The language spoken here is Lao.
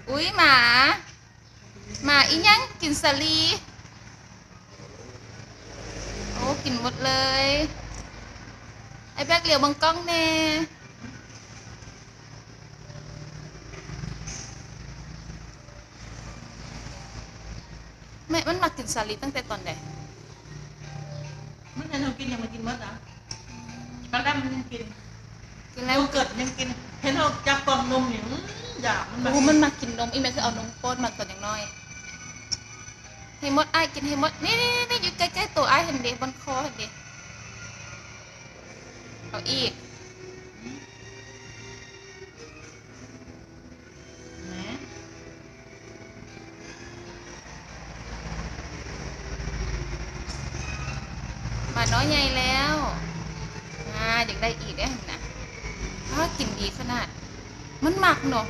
ອຸ້ຍ ໝາ ໝາອີ່ຫຍັງກິນສາລີ? ໂອ້ ກິນໝົດເລີຍ. ອ້າຍແບັກ ຫຼຽວເບິ່ງກ້ອງແດ່. ແມ່ ມັນມັກກິນສາລີຕັ້ງແຕ່ຕອນໃດ? ມັນເຫັນເຮົາກິນຫຍັງມັນກິນໝົດນະ. ປາແລັມມັນຍັງກິນ ກິນແລ້ວ ໂຢເກີດຍັງກິນ. ເຫັນເຮົາຈັບກ່ອງນົມນີ້ ອືມ ຢາກ ມັນມັກ ໂອ້ ມັນມັກກິນນົມ. ອີ່ແມ່ຄືເອົານົມປ້ອນມັນຕອນຍັງນ້ອຍ. ໃຫ້ໝົດ ອ້າຍກິນໃຫ້ໝົດ. ນີ້ໆໆ ຢູ່ໃກ້ໆໂຕອ້າຍ ເຫັນເດ ບ່ອນຄໍ ເຫັນເດ. ເອົາອີກ. ໝານ້ອຍໃຫຍ່ແລ້ວ. ອາ ຢາກໄດ້ອີກເດ້ຫັ້ນນະ. ອ້າ ກິນດີຂະໜາດ. ມັນມັກເນາະ.